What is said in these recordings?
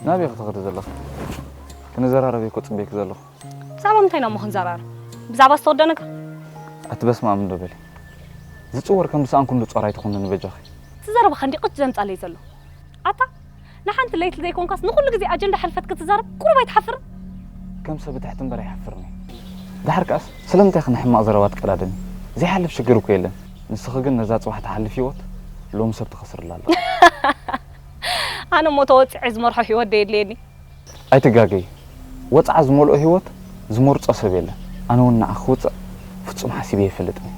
ናበይ ክትኸዲ ዘለኺ? ክንዘራረብ እኮ ጽበይኪ ዘለኹ። ብዛዕባ ምንታይ ኢና እሞ ክንዘራረብ? ብዛዕባ ዝተወደነ ነገር? ኣቲ በስመ ኣብ እንዶ በሊ። ዝጽወር ከም ዝሰኣንኩ እንዶ ጾር ኣይትኹንኒ በጃኺ። እቲ ዘረባኻ እንዲ ቅጭ ዘምጻለይ ዘሎ። ኣታ ንሓንቲ ለይቲ ዘይኮንካስ ንኹሉ ግዜ ኣጀንዳ ሕልፈት ክትዛረብ ቁሩብ ኣይትሓፍርን? ከም ሰብ ትሕቲ እምበር ኣይሓፍርን እየ። ድሓር ከኣስ ስለምንታይ ኢኺ ንሕማቕ ዘረባ ትቀዳደሚ? ዘይሓልፍ ሽግር እኮ የለን። ንስኺ ግን ነዛ ጽባሕ ትሓልፍ ህይወት ሎሚ ሰብ ትኸስርላ ኣለኺ። ኣነ እሞ ተወጺዐ ዝመርሖ ህይወት ዶ የድልየኒ? ኣይትጋገይ። ወጽዓ ዝመልኦ ህይወት ዝመርጾ ሰብ የለን። ኣነ እውን ንዓኺ ክውጽዕ ፍጹም ሓሲበ ኣይፈልጥን እየ።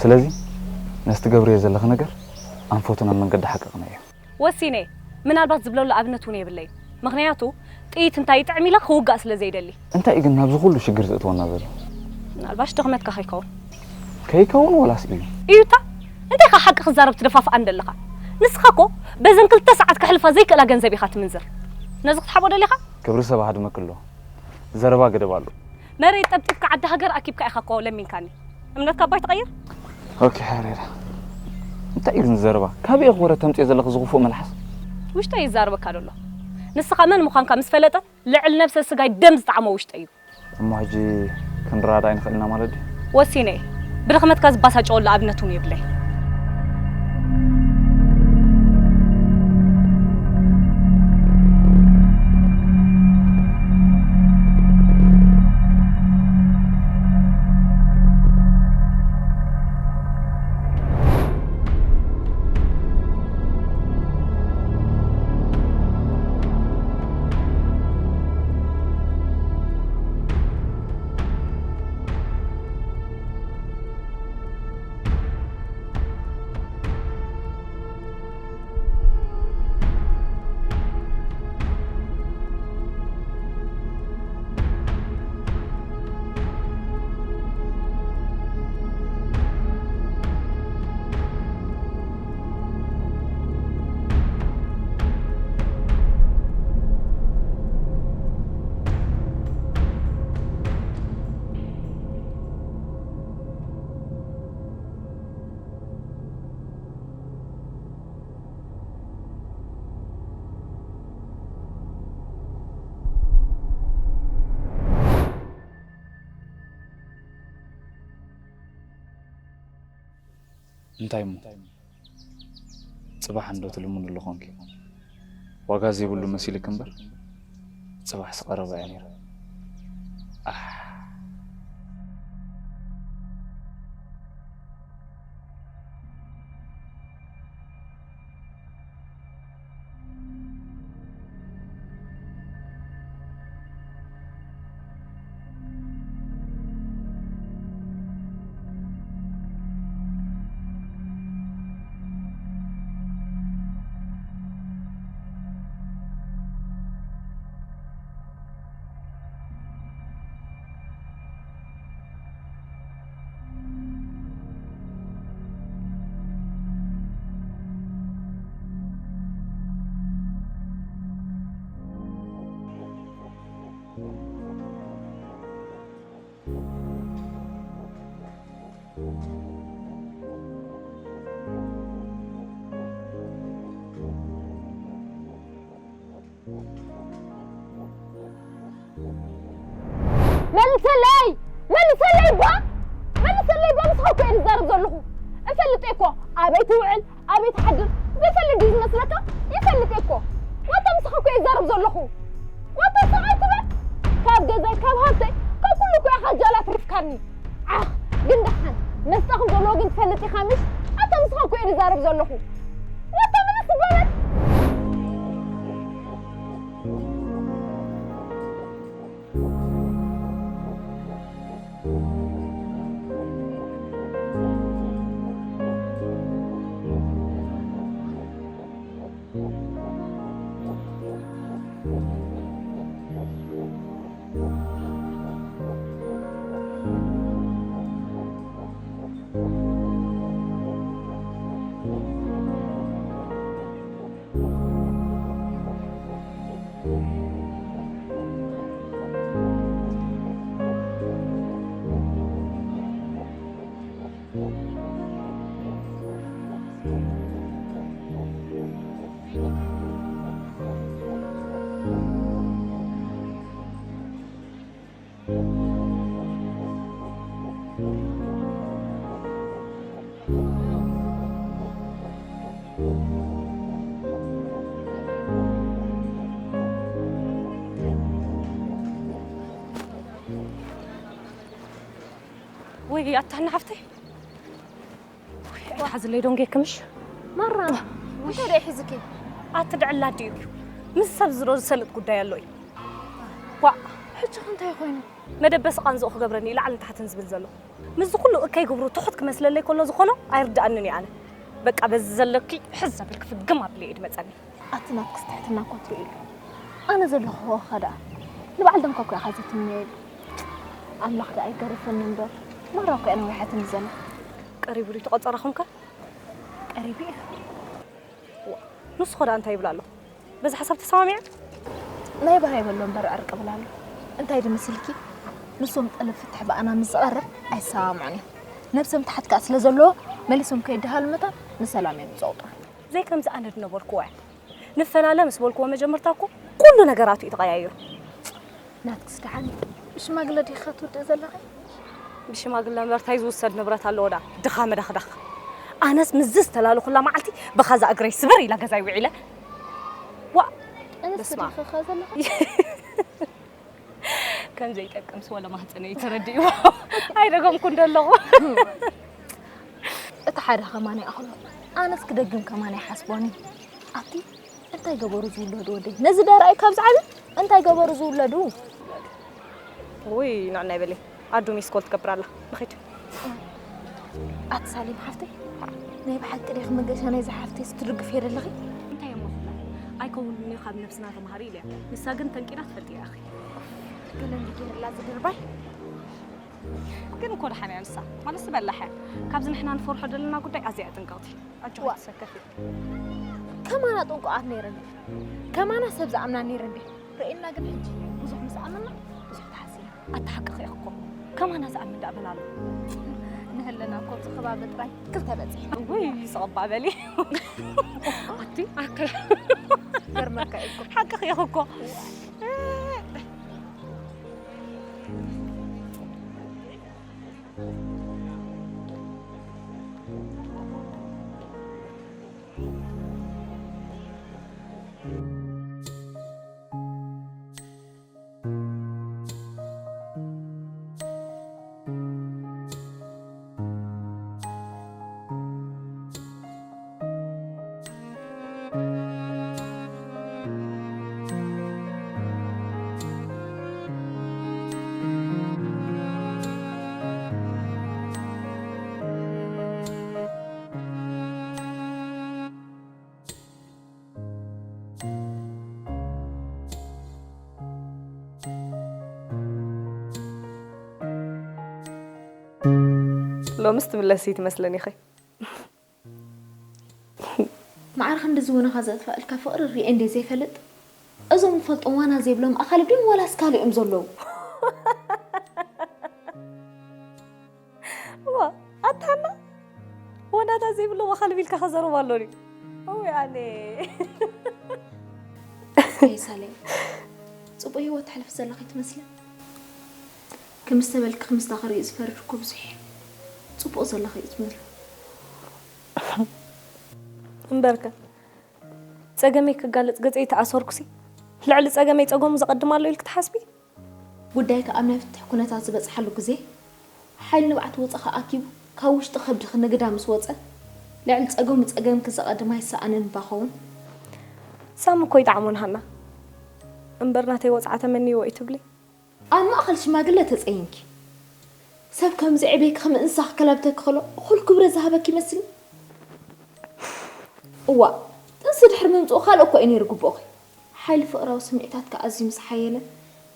ስለዚ ነዚ ትገብርዮ ዘለኺ ነገር ኣንፈቱ ናብ መንገዲ ሓቂ ቅንዕዮ። ወሲነ። ምናልባት ዝብለሉ ኣብነት እውን የብለይን። ምኽንያቱ ጥይት እንታይ ይጥዕም ኢለ ክውጋእ ስለ ዘይደሊ። እንታይ እዩ ግን ናብዚ ኩሉ ሽግር ዘእትወና ዘሎ? ምናልባሽ ድኽመትካ ከይከውን። ከይከውን ወላስ እዩ? እዩታ። እንታይ ኢኻ ሓቂ ክዛረብ ትደፋፍኣን ዘለኻ? ንስኻ እኮ በዘን ክልተ ሰዓት ከሕልፋ ዘይክእላ ገንዘብ ኢኻ ትምንዝር። ነዚ ክትሓቦ ደሊኻ? ክብሪ ሰብ ሃድመኪ ኣሎ። ዘረባ ገደብ ኣሎ። መሬት ጠብጢብካ ዓዲ ሃገር ኣኪብካ ኢኻ እኮ ለሚንካኒ። እምነትካ እባ ኣይትቐይር። ኦኬ፣ ሓሬራ። እንታይ እዩ ግን ዘረባ? ካበይ ኢኺ ወረ ተምጽኦ ዘለኺ ዝኽፉእ መልሓስ? ውሽጠይ ይዛረበካ ደሎ። ንስኻ መን ምዃንካ ምስ ፈለጠ ልዕሊ ነብሰ ስጋይ ደም ዝጠዓሞ ውሽጠይ እዩ። እሞ ሕጂ ክንረዳዳእ ኣይንኽእል ኢና ማለት ድዩ? ወሲነ እየ። ብድኽመትካ ዝባሳጨወሉ ኣብነት እውን የብለይ። እንታይ እሞ? ጽባሕ እንዶ ትልምኑ ኣሎ ኾንኪ። ዋጋ ዘይብሉ መሲልክ እምበር፣ ጽባሕስ ቀረባ እያ ነይራ። ኣሕ። መልሰለይ! መልሰለይ እባ! መልሰለይ እባ! ምስኻ እኮ እየ ዝዛረብ ዘለኹ። እፈልጥ እየ እኮ ኣበይ ትውዕል፣ ኣበይ ትሓድር፣ ዘይፈልጥ ድዩ ዝመስለካ? ይፈልጥ እየ እኮ። ዋታ ምስኻ እኮ እየ ዝዛረብ ዘለኹ። ዋታ ስቕ ኣይትበል። ካብ ገዛይ፣ ካብ ሃብተይ፣ ካብ ኩሉ እኮ ኢኻ ጃል ኣትሪፍካኒ። ዓኽ፣ ግን ደሓን መስጣ ከም ዘለዎ ግን ትፈልጥ ኢኻ ምሽ? ኣታ ምስኻ እኮ እየ ዝዛረብ ዘለኹ። ዋታ ምልስ በል። ወይ ኣታ ሃና ሓፍተይ። ወይ ኣይትሓዝለይ ዶንጌ ክምሽ። ማራ፣ እንታይ ደኣ ሒዝኪ? ኣቲ ድዕላ ድዩ? ምስ ሰብ ዝሮ ዝሰልጥ ጉዳይ ኣሎ እዩ። ዋእ፣ ሕጂ ከ እንታይ ኮይኑ? መደበሲ ቃንዝኡ ክገብረኒ እዩ ላዕልን ታሕትን ዝብል ዘሎ። ምስዚ ኩሉ እከይ ግብሩ ትሑት ክመስለለይ ከሎ ዝኾኖ ኣይርድኣንን እዩ ኣነ። በቃ በዚ ዘለኪ ሕዝ ዘብል ክፍግም ኣብለይ እዩ ድመጸኒ። ኣቲ ናትክስ ትሕትና እኮ ትርእይሉ። ኣነ ዘለኹ ከ ደኣ ንበዓል ደምካ እኮ ኢኻ ዘትምነየሉ። ኣምላኽ ደኣ ይገርፈኒ እምበር፣ ማራ እኮ እያ ነዊሓትኒ ዘላ። ቀሪቡ ድዩ ተቖጸራኹም ከ? ቀሪቡ እዩ። ዋ፣ ንሱ ኸ ደኣ እንታይ ይብል ኣሎ? በዚ ሓሳብ ተሰማሚዐ? ናይ ብሃይ በሎ እምበር ዕርቂ ብል ኣሎ። እንታይ ድመስልኪ? ንሶም ጠለብ ፍትሒ ብኣና ምስ ዝቐርብ ኣይሰማምዑን እዮም። ነብሰ ምትሓት ከኣ ስለ ዘለዎ መሊሶም ከይደሃሉ መታን ንሰላም እዮም ዝጸውጡ። ዘይከምዚ ኣነ ድነበርኩዎ እየ። ንፈላለ ምስ በልክዎ መጀመርታ እኮ ኩሉ ነገራቱ እዩ ተቐያይሩ። ናትክስ ደሓን ብሽማግለ ዲኻ ትውድእ ዘለኺ? ብሽማግለ እምበር ታይ ዝውሰድ ንብረት ኣለዎ ዳ? ድኻ መደኽደኽ። ኣነስ ምስዚ ዝተላለኹላ መዓልቲ ብኻዛ እግረይ ስብር ኢላ ገዛይ ውዒለ። ዋእ! ኣነስ በስመ ኣብ። ዲኻ ዘለኻ? ከም ዘይጠቅምስ ወላ ማህፀነይ ተረዲእዎ ኣይደገምኩን ደለኹ። እቲ ሓደ ከማን ይኣኽሎ። ኣነስ ክደግም ከማን ኣይሓስቦን እዩ። ኣቲ እንታይ ገበሩ ዝውለዱ ወደይ? ነዚ ደራይ ካብ ዝዓቢ እንታይ ገበሩ ዝውለዱ? ውይ ንዕናይ በሊ ኣዱ ሚስኮል ትገብር ኣላ። ንኺድ። ኣቲ ሳሌም ሓፍተይ ናይ ብሓቂ ዲኺ መገሻ ናይዛ ሓፍተይ ትድግፍዮ ዘለኺ? እንታይ እሞ ክብላ? ኣይከውንን እዩ ካብ ነብስና ተምሃሪ ኢለያ። ንሳ ግን ተንቂዳ ትፈልጥ እያ ኣኺ። ገለ እንዲ ገይርላ ዝድርባይ። ግን እኮ ደሓን እያ ንሳ። ማለት በላሕ እያ። ካብዚ ንሕና ንፈርሖ ዘለና ጉዳይ ኣዝያ እያ ጥንቅቕቲ። ኣጆኺ ዋ። ትሰከፊ። ከማና ጥንቁቓት ነይረን። ከማና ሰብ ዝኣምና ነይረን ድየ? ርእና ግን ሕጂ ብዙሕ ምስ ኣመና ብዙሕ ተሓሲና። ኣታ ሓቅኺ እኮ። ከማና ዝኣምን ደኣ በላ ኣሎ። ንህልና እኮ ኣብዚ ከባቢ ጥራይ ክልተ በጺሕና። ውይ ይስቕባ በሊ። ኣቲ ኣከ ገርመካ እዩ እኮ። ሓቅኺ ኢኺ እኮ። ሎምስ ትምለሲ ትመስለኒ ኢኺ። ማዕረ ክንድዚ ወነኻ ዘጥፋእልካ ፍቕሪ ርእየ እንድየ ዘይፈልጥ፣ እዞም ንፈልጦም ዋና ዘይብሎም ኣኻልብ ድዮም ዋላስ ካልእ እዮም ዘለዉ? ዋ፣ ኣታ ሃና፣ ወናታ ዘይብሎም ኣኻልብ ኢልካ ከዘረባ ኣሎ ድዩ? እወ ኣነ። ኣይ ሳሌ፣ ጽቡቕ ህይወት ተሕልፊ ዘለኺ ትመስሊ። ክምስተ በልኪ ክምስታ ክርኢ ዝፈርድ እኮ ብዙሕ እዩ። ጽቡቕ ዘለኺ እዩ ትመስሊ። እምበርከ፣ ጸገመይ ክጋለጽ ገጸይ ተኣሰርኩሲ፣ ልዕሊ ጸገመይ ጸገሙ ዘቐድም ኣሎ ኢልኪ ትሓስቢ? ጉዳይኪ ኣብ ናይ ፍትሕ ኩነታት ዝበጽሓሉ ግዜ፣ ሓይሊ ንብዓት ወጸኺ ኣኪቡ፣ ካብ ውሽጢ ከብድኺ ንግዳ ምስ ወጸ፣ ልዕሊ ጸገሙ ጸገምኪ ዘቐድም ኣይሰኣንን እባ ኸውን። ሳሚ እኮ ይጠዓሞን ሃና። እምበር ናተይ ወጽዓ ተመንይዎ እዩ ትብሊ? ኣብ ማእኸል ሽማግለ ተጸይንኪ። ሰብ ከም ዘዕብየኪ ከም እንስሳ ክከላብተኪ ከሎ፣ እኹል ክብረት ዝሃበኪ ይመስልኒ? እዋእ፣ ጥንሲ ድሕሪ ምምጽኡ ካልእ እኮ እዩ ነይሩ ግቡእኺ። ሓይሊ ፍቕራዊ ስምዒታትኪ ኣዝዩ ምስ ሓየለ፣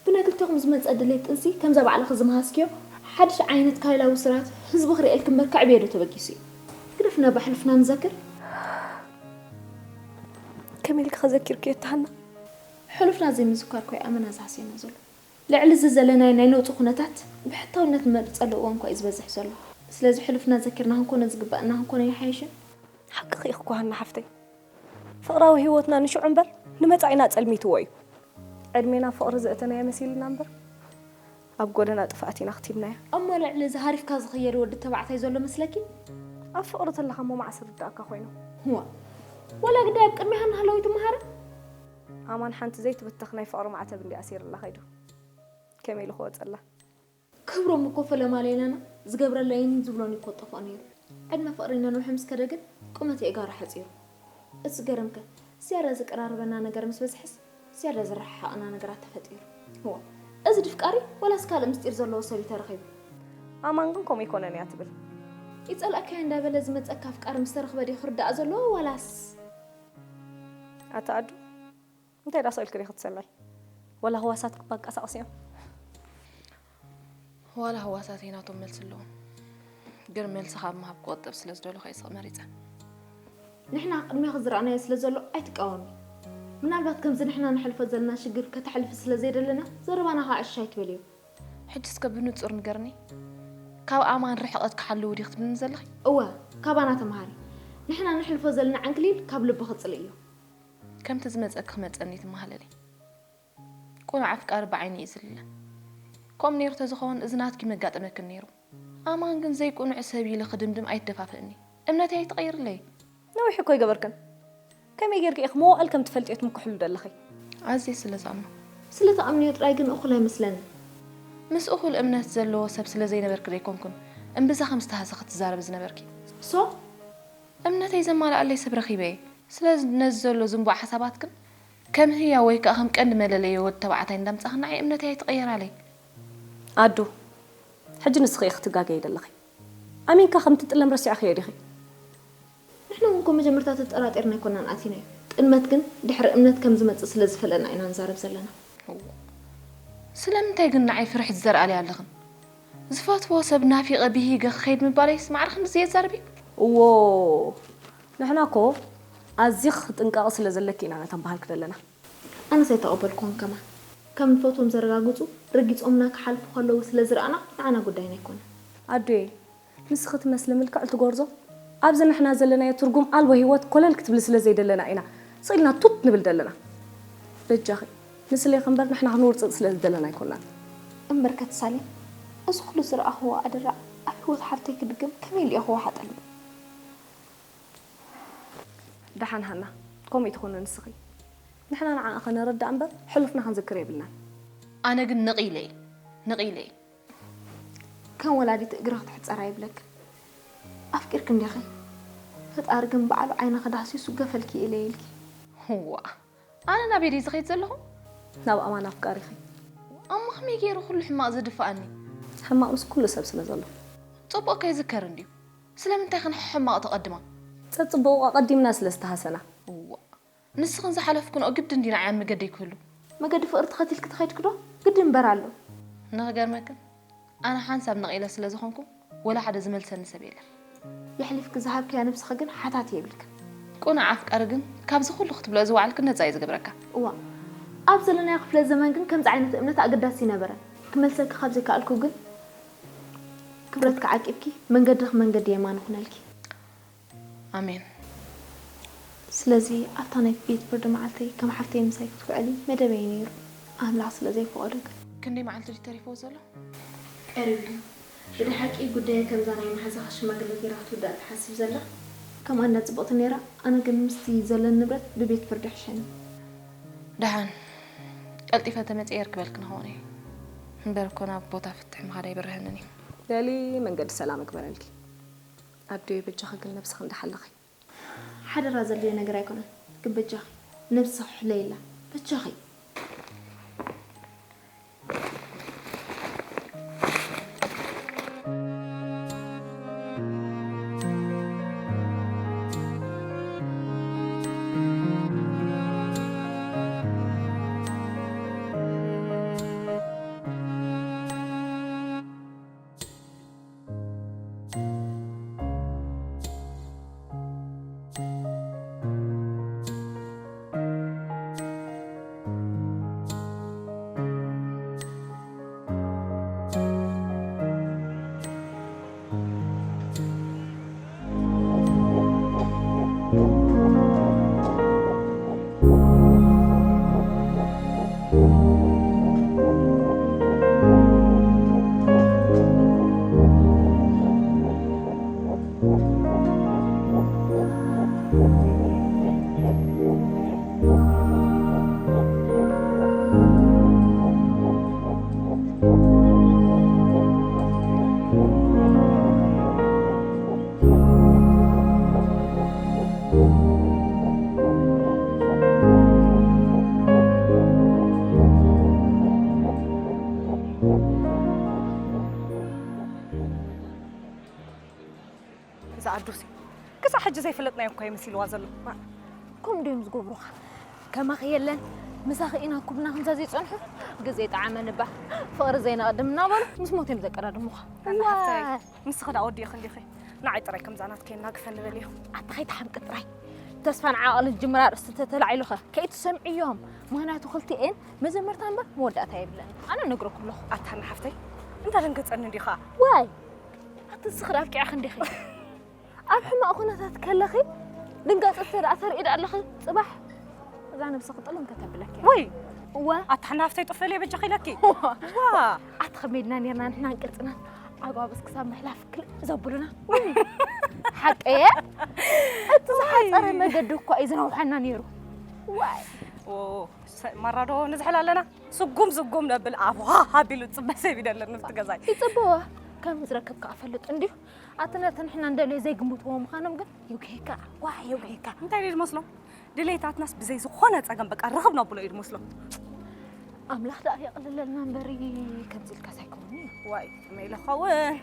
ብናይ ክልቴኹም ዝመጸ ድሌት ጥንሲ ከምዛ ባዕልኺ ዝመሃዝክዮ ሓድሽ ዓይነት ካይላዊ ስርዓት ህዝቢ ክርእየልኪ እምበር ከዕብዮ ዶ ተበጊሱ እዩ? ግደፍና፣ ብሕሉፍና ንዘክር። ከመይ ኢልኪ ከ ዘኪርክዮ እታ ሃና? ሕሉፍና ዘይምዝካር እኮ እዩ ኣመና ዝሃስየና ዘሎ። ልዕሊ እዚ ዘለናዮ ናይ ነውጺ ኩነታት ብሕታውነት ንመርጸሉ እዋን እኳ እዩ ዝበዝሕ ዘሎ። ስለዚ ሕሉፍና ዘኪርና ክንኮኖ ዝግበኣና ክንኮኖ ኣይሓይሽን? ሓቅኺ ኢኺ እኮ ሃና ሓፍተይ። ፍቕራዊ ህይወትና ንሽዑ እምበር ንመጻኢና ጸልሚትዎ እዩ። ዕድሜና ፍቕሪ ዘእተናዮ መሲሉና እምበር ኣብ ጎደና ጥፍኣት ኢና ኣኽቲምናዮ። እሞ ልዕሊ እዚ ሃሪፍካ ዝኽየድ ወዲ ተባዕታይ ዘሎ መስለኪ? ኣብ ፍቕሪ ተለኻ እሞ መዓስ ርድኣካ ኮይኑ? እዋ፣ ወላ ግዳይ ኣብ ቅድሚኻ እናሃለወ ይትምሃረ? ኣማን ሓንቲ ዘይትብተኽ ናይ ፍቕሪ ማዕተብ እንድዩ ኣሲርላ ከይዱ። ከመይ ኢሉ ክወጸላ? ክብሮም እኮ ፈለማ ለይላና ዝገብረለይን ዝብሎን ይኮጠፎ ነይሩ። ዕድመ ፍቕሪ ነንውሒ ምስ ከደ ግን ቁመት የእጋሩ ሓፂሩ። እሱ ገርምከ ዝያዳ ዝቀራርበና ነገር ምስ በዝሐስ ዝያዳ ዝረሓሓቕና ነገራት ተፈጢሩ። እዋ፣ እዚ ድፍቃሪ ወላስ ካልእ ምስጢር ዘለዎ ሰብ እዩ ተረኺቡ? ኣማን ግን ከምኡ ይኮነን እያ ትብል። ይጸልኣካዮ እንዳበለ ዝመጸካ ኣፍቃሪ ምስ ተረኽበ ድዩ ክርዳእ ዘለዎ ዋላስ? ኣታ ኣዱ፣ እንታይ ዳስ ኢልክሪ ክትሰምዒ? ወላ ህዋሳት ክባቀሳቕስ እዮም። ዋላ ህዋሳተይ ናቶም መልሲ ኣለዎም። ግን መልሲ ካብ ምሃብ ክቆጠብ ስለ ዝደለኹ እየ ስቕ መሪጸ። ንሕና ቅድሜኺ ዝረኣናዮ ስለ ዘሎ ኣይትቃወሚ። ምናልባት ከምዚ ንሕና ንሕልፎ ዘለና ሽግር ከተሕልፊ ስለ ዘይደለና ዘረባና ከዓ ዕሽ ኣይትበልዮ። ሕጂ እስከ ብንጹር ንገርኒ። ካብ ኣማን ርሕቐት ክሓልው ድዩ ክትብልኒ ዘለኺ? እወ፣ ካባና ተምሃሪ። ንሕና ንሕልፎ ዘለና ዕንክሊል ካብ ልብኺ ጽልእዮ። ከምቲ ዝመጸኪ ክመጸኒ ትመሃለሊ። ቁኑዕ ኣፍቃሪ ብዓይኒ እዩ ዝልለ። ከምኡ ነይሩ ተዝኸውን እዚ ናትኪ መጋጠመክን ነይሩ። ኣማን ግን ዘይቁኑዕ ሰብ ኢለ ክድምድም ኣይትደፋፍእኒ። እምነተይ ኣይትቐይርለይ። ነዊሕ እኮ ይገበርክን። ከመይ ጌርኪ ኢኺ መዋእል ከም ትፈልጥዮ ትምክሕሉ ደለኺ? ኣዝየ ስለ ዝኣምኖ። ስለ ትኣምንዮ ጥራይ ግን እኹል ኣይመስለንን። ምስ እኹል እምነት ዘለዎ ሰብ ስለ ዘይነበርኪ ዘይኮንኩን እምብዛ ከም ዝተሃሰ ክትዛረቢ ዝነበርኪ። ሶ? እምነተይ ዘማልኣለይ ሰብ ረኺበ እየ። ስለዚ ነዚ ዘሎ ዝንቡዕ ሓሳባት ግን ከም ህያው ወይ ከኣ ከም ቀንዲ መለለዪ ወዲ ተባዕታይ እንዳምጻኺ ንዓይ እምነተይ ኣይትቐየራለይ። ኣዱ፣ ሕጂ ንስኺ ኢኺ ክትጋገዪ ዘለኺ። ኣሚንካ ከም ትጥለም ረሲዕኽዮ ዲኺ? ንሕና እውን እኮ መጀመርታ ተጠራጢርና ኣይኮናን ኣቲናዮ። ጥልመት ግን ድሕሪ እምነት ከም ዝመጽእ ስለ ዝፈለጥና ኢና ንዛረብ ዘለና። እዎ። ስለምንታይ ግን ንዓይ ፍርሒ ትዘርኣለይ ኣለኽን? ዝፈትዎ ሰብ ናፊቐ ብሂገ ክኸይድ ምባለይስ ማዕረ ክንድዚ የዛርብ እዩ? እዎ፣ ንሕና እኮ ኣዚኺ ክትጥንቀቒ ስለ ዘለኪ ኢና ነተንበሃልኪ ዘለና። ኣነስ ኣይተቐበልኩዎን ከማን። ከም ንፈትዎም ዘረጋግጹ ረጊጾምና ክሓልፉ ከለዉ ስለ ዝረኣና ንዓና ጉዳይና ኣይኮነን። ኣዱየ፣ ንስኺ ትመስሊ ምልክዕቲ ጎርዞ ኣብዚ ንሕና ዘለናዮ ትርጉም ኣልቦ ህይወት ኮለል ክትብሊ ስለ ዘይደለና ኢና ስቕ ኢልና ቱት ንብል ዘለና። በጃኺ፣ ንስሌኺ እምበር ንሕና ክንውርጽጽ ስለ ዝደለና ኣይኮናን። እምበር ከተሳሌም፣ እዚ ኩሉ ዝረኣኽዎ ኣደራዕ ኣብ ህይወት ሓፍተይ ክድገም ከመይ ኢለ እየ ክወሓጠሉ? ደሓን ሃና፣ ከምኡ ትኾኒ ንስኺ። ንሕና ንዓኣ ኸነረድኣ እምበር ሕሉፍና ክንዝክር የብልናን። ኣነ ግን ንቕ ኢለ እየ፣ ንቕ ኢለ እየ። ከም ወላዲት እግርኺ ትሕጸር ኣይብለክን። ኣፍቂርኪ እንዲኺ። ፈጣሪ ግን ባዕሉ ዓይንኺ ዳህሲሱ ገፈልኪ ኢለ ኢልኪ። እዋ፣ ኣነ ናበይ ድየ ዝኸይድ ዘለኹ? ናብ ኣማን ኣፍቃሪኺ። እሞ ከመይ ገይሩ ኩሉ ሕማቕ ዝድፍኣኒ? ሕማቕ ምስ ኩሉ ሰብ ስለ ዘሎ። ጽቡቕ ከይዝከር እንድዩ። ስለምንታይ ኸን ሕማቕ ተቐድማ? ጸጽቡቑ ኣቐዲምና ስለ ዝተሃሰና። እዋ፣ ንስኽን ዝሓለፍክንኦ ግድን ድዩ ንዓይ ኣብ መገደይ ክህሉ? መገዲ ፍቕሪ ተኸቲልኪ ተኸይድኪ ዶ? ግድን እምበር ኣሎ። ንኽገርመክን፣ ኣነ ሓንሳብ ነቒለ ስለ ዝኾንኩ፣ ወላ ሓደ ዝመልሰኒ ሰብ የለን። የሕሊፍኪ ዝሃብክያ ነብስኺ ግን ሓታት የብልክን። ቅኑዕ ኣፍቃሪ ግን ካብዚ ኩሉ ክትብልኦ ዝወዓልክን ነጻ እዩ ዝገብረካ። እዋ፣ ኣብ ዘለናዮ ክፍለ ዘመን ግን ከምዚ ዓይነት እምነት ኣገዳሲ ኣይነበረን። ክመልሰኪ ካብ ዘይከኣልኩ ግን ክብረትኪ ዓቂብኪ መንገድኺ መንገዲ የማን ይኹነልኪ። ኣሜን። ስለዚ ኣብታ ናይ ቤት ፍርዲ መዓልተይ ከም ሓፍተይ ምሳይ ክትውዕሊ መደበይ ነይሩ። ኣምላኽ ስለ ዘይፈቐዶ ግን። ክንደይ መዓልቲ ድዩ ተሪፍዎ ዘሎ? ቀሪቡ እዩ። ብድሓቂ ጉዳየ ከምዛ ናይ መሓዛኺ ሽማግለ ገይራ ክትውዳእ ትሓስብ ዘላ? ከምኣ እንዳ ጽቡቕቲ ነይራ፣ ኣነ ግን ምስቲ ዘለኒ ንብረት ብቤት ፍርዲ ይሕሸኒ። ደሓን ቀልጢፈ ተመጽየ ርክበልኪ ንኸውን እየ። እምበር እኮ ናብ ቦታ ፍትሒ ምኻድ ኣይበርሀንን እዩ። ደሊ መንገዲ ሰላም እግበረልኪ። ኣደይ በጃኺ ግን ነብስኺ እንዳሓለኺ። ሓደራ ዘድልዮ ነገር ኣይኮነን፣ ግን በጃኺ ነብስኺ ሕለይላ፣ በጃኺ። ዝኣዱሲ ክሳብ ሕጂ ዘይፈለጥናዮ እኮ እዩ መሲልዋ ዘሎ። ከምኡ ድዮም ዝገብሩኻ? ከማኺ የለን፣ ምሳኺ ኢና ኩብና ክንዛ ዘይጸንሑ። ግዜ ጠዓመን እባ፣ ፍቕሪ ዘይነቕድም እናበሉ ምስ ሞት እዮም ዘቀዳድሙኻ። ኣላ ሓፍተይ፣ ዋይ። ንስኺ ደኣ ወዲእኺ እንዲኺ። ንዓይ ጥራይ ከምዛ ናትኪ የናግፈኒ በልዮ። ኣታ ከይትሓምቂ ጥራይ። ተስፋን ዓቕልን ጅምራ ርእሲ ተተላዒሉኸ ከይትሰምዕዮም። ምኽንያቱ ክልቲኤን መጀመርታ እምበር መወዳእታ የብለን። ኣነ ነግረኩ ኣለኹ። ኣታ ሓፍተይ፣ እንዳ ደንገጸኒ እንዲኻ። ዋይ! ኣቲ ንስኺ ደኣ ኣብቂዕኺ እንዲኺ። ኣብ ሕማቕ ኩነታት ከለኺ ድንጋጽ እንተ ደኣ ተርኢ ደኣ ኣለኺ፣ ጽባሕ እዛ ነብሲ ክጥልም ከተብለኪ። ወይ! እወ። ኣታ ሓፍተይ ጥፈል እየ በጃኺ ኢለኪ። ዋ! ኣቲ ከመይ ኢልና ኔርና ንሕናን ቅርጽናን ኣጓብዝ ክሳብ ምሕላፍ ክልእ ዘብሉና። ሓቀየ? እቲ ዝሓጸረ ወይ! መገዲ እኳ እዩ ዝነውሓና ኔሩ። ዋይ! ኦ፣ ሰ-፣ ማራ ዶ ንዝሕል ኣለና? ስጉም ስጉም ነብል ኣፍ ሃ ሃ ቢሉ ዝጽበ ሰብ ይደለን ምስቲ ገዛይ። ይጽበዋ። ከም ዝረክብ ከኣ ፈልጥ እንዲሁ። ኣቲ ነቲ ንሕና እንደልዮ ዘይግምትዎ ምዃኖም ግን የጉህየካ። ዋይ የጉህየካ። እንታይ ድዩ ዝመስሎም? ድሌታትናስ ብዘይ ዝኾነ ጸገም በቃ ርኽብ ነብሎ እዩ ዝመስሎም። ኣምላኽ ደኣ የቕልለልና እምበሪ ከምዚ ኢልካስ ኣይከውንን እዩ። ዋይ፣ ከመይ ኢለ ክኸውን?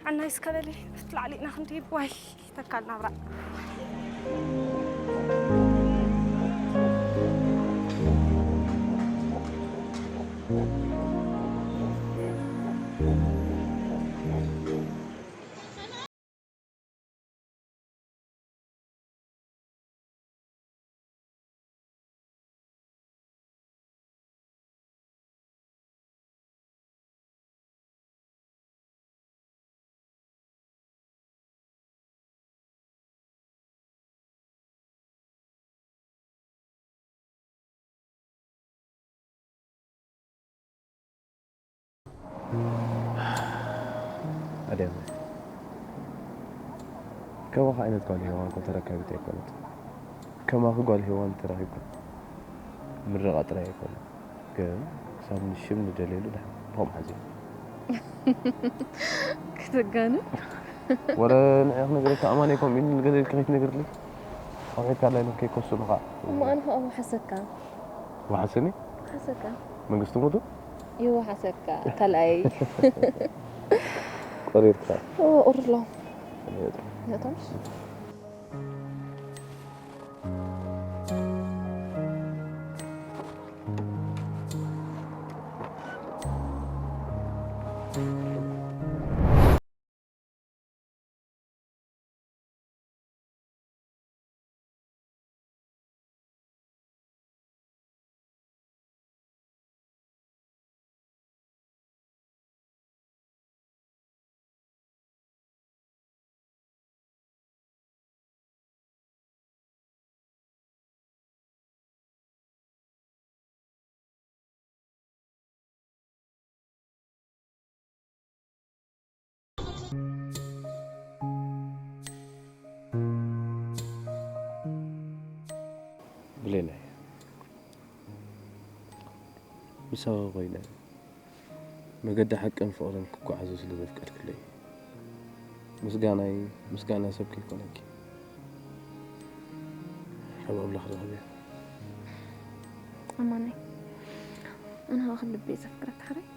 ዓናይ እስከ በሊ፣ ኣብቲ ላዕሊ ኢና ክንድይብ። ዋይ፣ ተካል ናብራ። ኣድያመ፣ ከማኻ ዓይነት ጓል ሄዋን እኮ ተረካቢት ኣይኮነት። ከማኺ ጓል ሄዋን ተረኺብካ ምርቓ ጥራይ ኣይኮነ፣ ግን ክሳብ ንሽም ንደልየሉ ድሓን ብኸምኡ ሓዚና። ክትጋነ? ወረ ንዕኺ ክነግረኪ ኣማን እየ ከምኡ ኢሉ ንገለ ኢልኪ ከይትነግርለይ። ኣውሒድካ ኣላ ኢሎም ከይከሱሉ ኸዓ። እሞ ኣነ ኸኣ ወሓሰካ። ወሓሰኒ? ወሓሰካ። መንግስቲ ሞቱ? ይወሓሰካ፣ ካልኣይ። ቆሪርካ። እዎ፣ ቁሩብ ኣሎ። ነቶም። ብሌነይ፣ ምሳኺ ኮይነ መገዲ ሓቅን ፍቕርን ክጓዓዙ ስለ ዘፍቀድክለይ፣ ምስጋናይ ምስጋና ሰብ ከይኮነኪ፣ ካብ ኣምላኽ ረኺበ። ኣማነይ፣ ኣነ ኸኣ ከም ልበይ ዘፍቅረካ ሕራይ።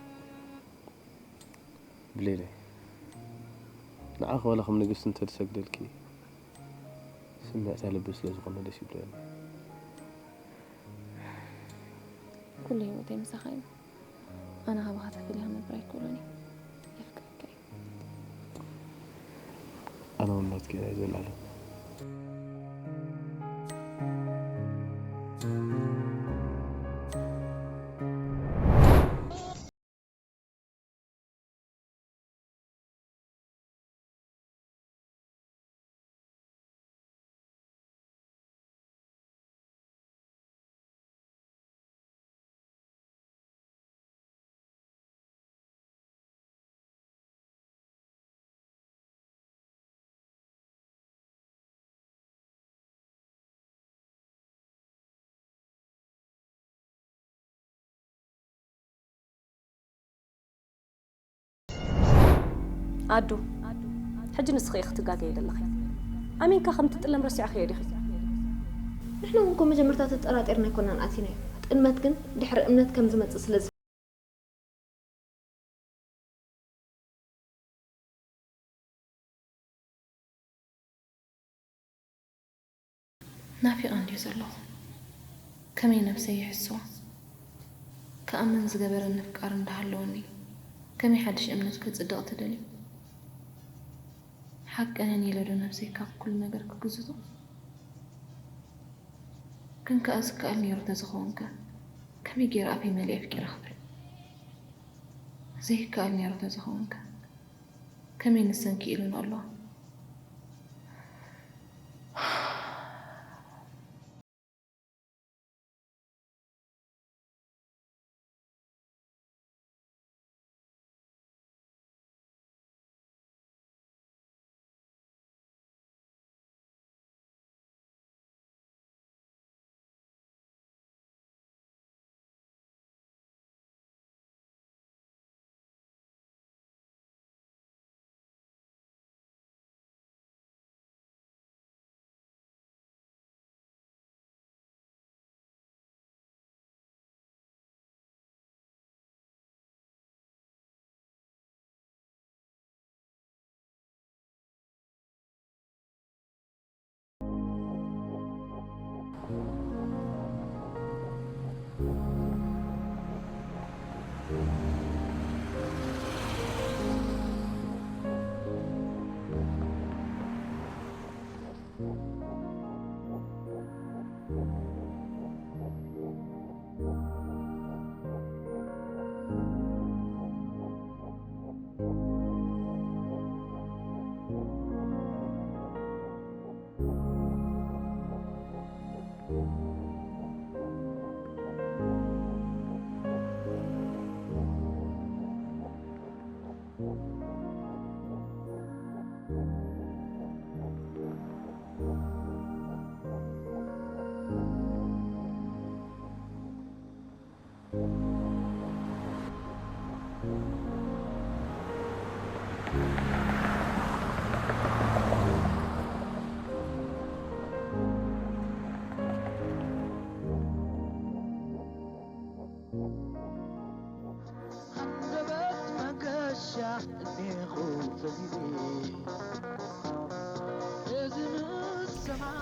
ብሌነይ፣ ንዓኺ ዋላ ከም ንግስቲ እንተዝሰግደልኪ፣ ስምዕታ ልቢ ስለ ዝኾነ ደስ ይብለኒ። ኩሉ ህይወተይ ምሳኻ እዩ። ኣነ ካባኻ ተፈልየ ክነብር ኣይክእሎን እየ። የፍቅረካ እየ። ኣነ እውን ናትኪ እየ ናይ ዘላለም። ኣዱ፣ ሕጂ ንስኺ ኢኺ ክትጋገዪ ዘለኺ። ኣሚንካ ከም ትጥለም ረሲዕኽዮ ዲኺ? ንሕና እውን እኮ መጀመርታ ተጠራጢርና ኣይኮናን ኣቲናዮ። ጥልመት ግን ድሕሪ እምነት ከም ዝመጽእ ስለ ናፊቐ እንድየ ዘለኹ። ከመይ ነብሰይ ይሕስዋ? ክኣምን ዝገበረኒ ኣፍቃሪ እንዳሃለወኒ፣ ከመይ ሓድሽ እምነት ክጽድቕ ትደልዩ? ሓቀንን ኢለ ዶ ነብሰይ ካብ ኩሉ ነገር ክግዝቶ? ግን ከኣ ዝከኣል ነይሩ ተዝኸውንከ፣ ከመይ ገይረ ኣፈይ መሊኤ ኣፍቂረ ክብል? ዘይከኣል ነይሩ ተዝኸውንከ፣ ከመይ ንሰን ክኢሉን ኣለዋ?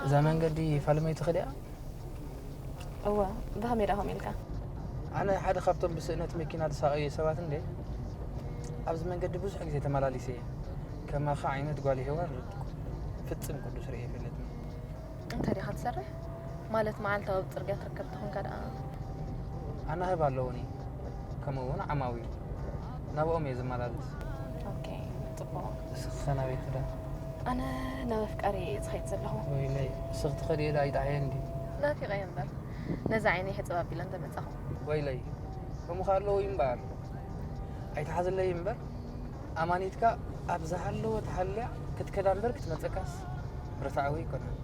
እዛ መንገዲ ፋልመይቲ ክድያ? እወ፣ ብኸመይ ደኣ ከምኡ ኢልካ? ኣነ ሓደ ካብቶም ብስእነት መኪና ዝሳቐዩ ሰባት እንደ ኣብዚ መንገዲ ብዙሕ ግዜ ተመላሊሰ እየ። ከማኻ ዓይነት ጓል ሄዋን ፍጽም ቅዱስ ርእየ ኣይፈልጥን። እንታይ ዲኻ ትሰርሕ? ማለት መዓልታዊ ኣብ ጽርግያ ትርከብ ተኾንካ ደኣ? ኣናህብ ኣለዉኒ፣ ከምኡ እውን ዓማዊል። ናብኦም እየ ዝመላለስ። ኦኬ፣ ጽቡቕ። እስኺ ኸ ናበይ ትኸዳ? ኣነ ናብ ኣፍቃሪየይ እየ ዝኸይድ ዘለኹ። ወይለይ፣ እስኺ ትኸድዮ ደኣ ኣይጠዓየን ድዩ? ናፊቐዮ እምበር፣ ነዛ ዓይነይ ሕጽብ ኣቢለ እንተመጻኹ። ወይለይ፣ ከምኡ ኸኣ ኣለዉ እዩ እምበኣር። ኣይትሓዝለይ እምበር፣ ኣማኒትካ ኣብ ዝሃለወት ሃልያ ክትከዳ እምበር ክትመጸካስ ርትዓዊ ኣይኮነን።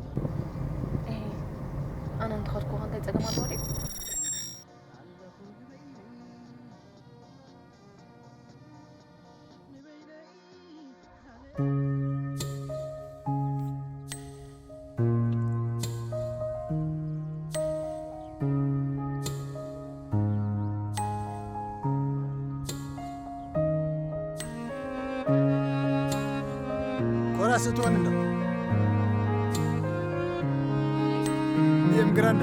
ኤህ፣ ኣነ እንተኸድኩ እንታይ ጸገም ኣለዎ ድዩ? ኮራስ እትወን እንዶ እም ግራንደ